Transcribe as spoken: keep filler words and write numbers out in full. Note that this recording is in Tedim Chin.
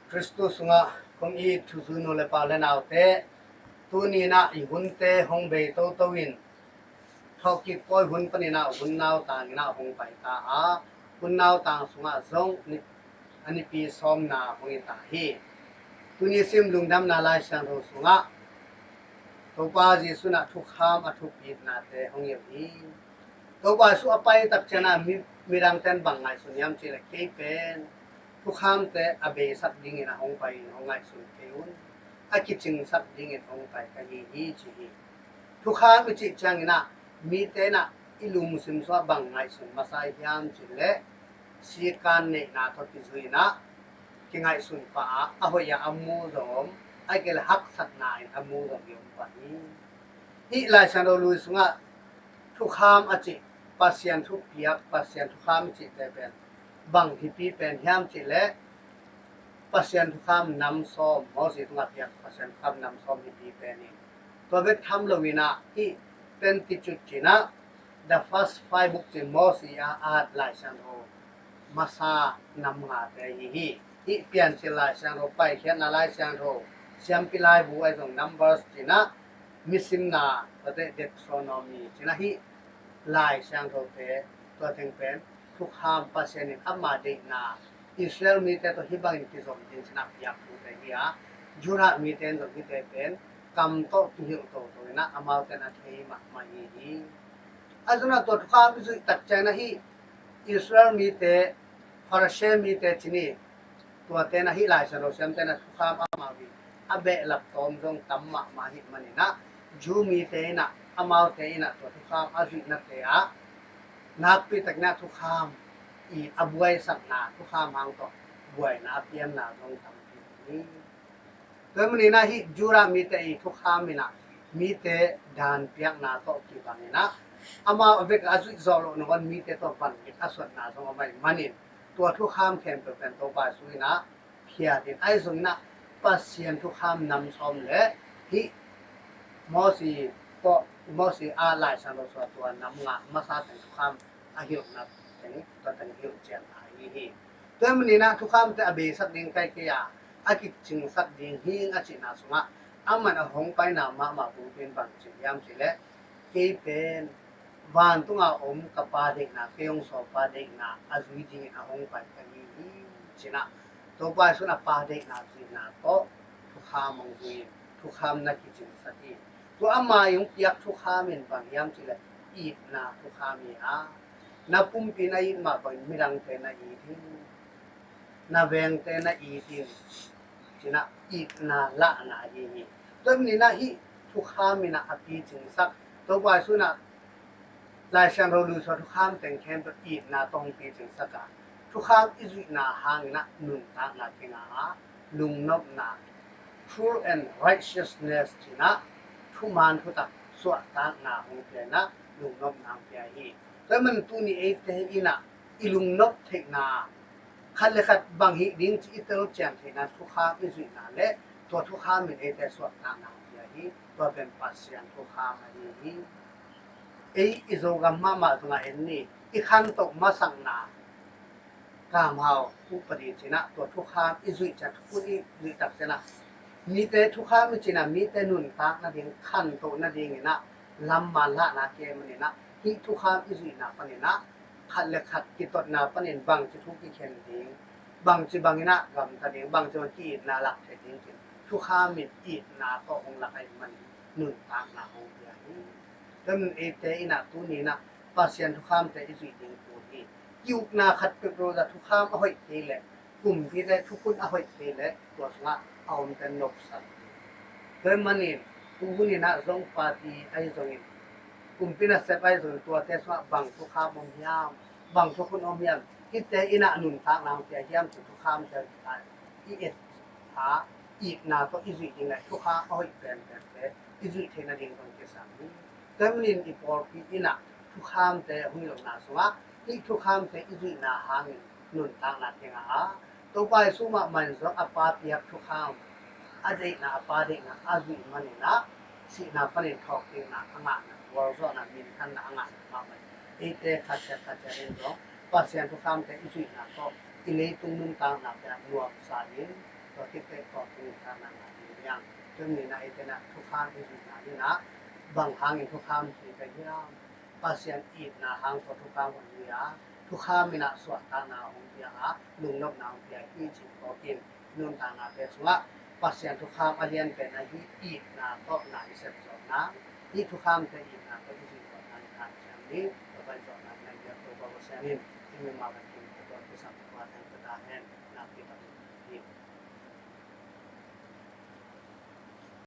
Khristu sungah kong it thuzui nu le pa le naute, tuni in ah i hunte hong bei toto in, thawhkik pawi hun panin ah hun nautang in ah hong pai ta a, hun nautang sungah zong ni, a nipi sawmna hong hi ta hi. Tuni sim lungdamna Lai Siangtho sungah Topa Jesu in ah thukham a thupitnate hong hilh hi. Topa Jesu a pai tak ciangin ah mi, midangte in bang ngaihsun hiam cih leh, kei pen thukhamte a beisak dingin a hong pai in hong ngaihsun kei un, a kicingsak dingin hong pai ka hi hi, ci hi. Thukham i cih ciangin ah mite in ah i lungsim sungah bang ngaihsun masa hiam cih leh, sikan neihna tawh kizui in ah kingaihsun pah a, a hoih a a mu zong om, a kei le haksatna in a mu zong hi om pah hi. Hih Lai Siangtho lui sungah thukham a cih, Pasian thupiak, Pasian thukham i cihte pen bang hipi pen hiam cih leh, Pasian thukham nam sawm, Mosi tungah piak Pasian thukham nam sawm hipi pen in, tua bek tham lo in ah hih Pentateuch ci in ah, The First Five Books ci, Mosi a at Lai Siangtho masa nam ngate hi hi. Hih Piancil Lai Siangtho, Paikhiatna Lai Siangtho, Siampi Laibu ahi zong Numbers ci in ah, misimna, tua te Deuteronomy ci in ah, hih Lai Siangthote tua teng pen thukham, Pasian in ama deihna, Israel mite tawh hih bangin kizom ding ci in ah piak thute hi a, Judah mite in zong hihte pen kam tawh kihilh toto in ah amaute in a thei mahmah hi hi. A zong ah tua thukham i zuih tak ciangin ah hih Israel mite, Pharisee mite ci ni, tuate in ah hih Lai Siangtho siamte in ah thukham amau hi a behlap tawm zong tam mahmah ahih manin ah, Jew mite in ah, amaute in ah tua thukham a zuihnate ah nakpi takin ah thukham i a buaisakna, thukham hang tawh buaina a pianna zong tampi hi. Tua ahih manin ah hih Judah mite i thukham in ah mite daan piakna tawh kibang in ah, amau a vek a zuih zawh loh nangawn mite tawh van gik a suanna zong om ahih manin, tua thukham khempeuh pen Topa Jesu in ah phiat in, ahi zongin ah Pasian thukham nam sawm le hih Mosi tawh, Mosi a Lai Siangtho sungah tua nam nga masa teng thukham a hilhna teng, tua teng hilh cian ahi hi. Tua ahih manin ah thukhamte a beisak ding kai kei a, a kicingsak ding hi ing a cihna sungah, aman a hong paina mahmah bulpi in bang ci hiam cih leh, kei pen vantunga om ka Pa deihna, kei hong sawlpa deihna a zui dingin a hong pai ka hi hi, ci in ah Topa Jesu in a Pa deihna zuihna tawh thukham hong zui in, thukham na kicingsak hi. Tua ama i hong piak thukham in bang hiam cih leh, itna thukham hi a, na pumpi na it mah bangin midangte na it in, na vengte na it in, ci in ah itna lahna ahi hi. Tua ahih manin ah hih thukham in ah a picingsak, Topa Jesu in ah Lai Siangtho lui sungah thukham teng khempeuh itna tawh hong picingsak a, thukham i zuihna hangin ah nuntakna kingah a, lungnopna, truth and righteousness ci in ah thuman thutak suahtakna hong pia in ah lungnopna hong pia hi. Tua ahih manin tuni eite in ah i lungnop theihna, khat le khat bang hih ding ci i telcian theihna thukham i zuihna le tua thukham in eite suahtakna hong pia hi. Tua pen Pasian thukham ahi hi. Ei i Zogam mahmah zongah en ni, i khantoh masakna, Kamhau upadi ci in ah tua thukham i zuih ciang, thukhun i zuih tak ciang ah mite thukham i cih in ah mite nuntak nading, khantoh nadingin ah lamman lahna kei manin ah hih thukham i zuihna panin ah khat le khat kitotna panin bangci thu kikhen ding, bangci bangin ah gamta ding, bangci bang ki-itna lak thei ding cin thukham in itna tawh hong lak ahih manin nuntakna hong pia hi. Tua ahih manin eite in ah tuni in ah Pasian thukhamte i zuih ding tul hi. Ki-ukna khat peuhpeuh ah thukham a hoih kei leh, kumpite thukhun a hoih kei leh tua sungah a omte nopsak hi. Tua ahih manin tuhun in ah zong party ahi zongin, kumpi nasep ahi zongin tuate sungah bang thukham om hiam, bang thukhun om hiam, hihte in ah nuntakna hong pia hiam cih thukhamte i et a, itna tawh i zuih ding le thukham a hoih penpente i zuih theih nading zong kisam hi. Tua ahih manin i pawlpi in ah thukhamte hong hilhna sungah hih thukhamte i zuihna hangin nuntakna kingah a, Topa Jesu mahmah in zong a Pa piak thukham, a deihna, a Pa deihna a zuih manin ah sihna panin thawhkikna a ngahna, gualzawhna, minthanna a ngahna mahmah in eite khat ciat khat ciat in zong Pasian thukhamte i zuihna tawh i leitung nuntaknate ah nuamsa in, Tua khit teh tua thu nuntakna ngah ding hi hang. Tua hi in ah eite in ah thukham i zuihna in ah bang hangin thukham zuih ka hiam? Pasian itna hang tawh thukham hong zuih a, thukham in ah suahtakna hong pia a, lungnopna hong pia hi cih phawk in, nuntaknate sungah Pasian thukham a lianpen ahi itna tawh na i sep zawh nang, hih thukhamte itna tawh i zuih zawh nang i hanciam ni. Tua pan zawhna na i biak Topa Pasian in i mimal a kim tua kisam tua teng tua ta hen. Nakpi takin hi.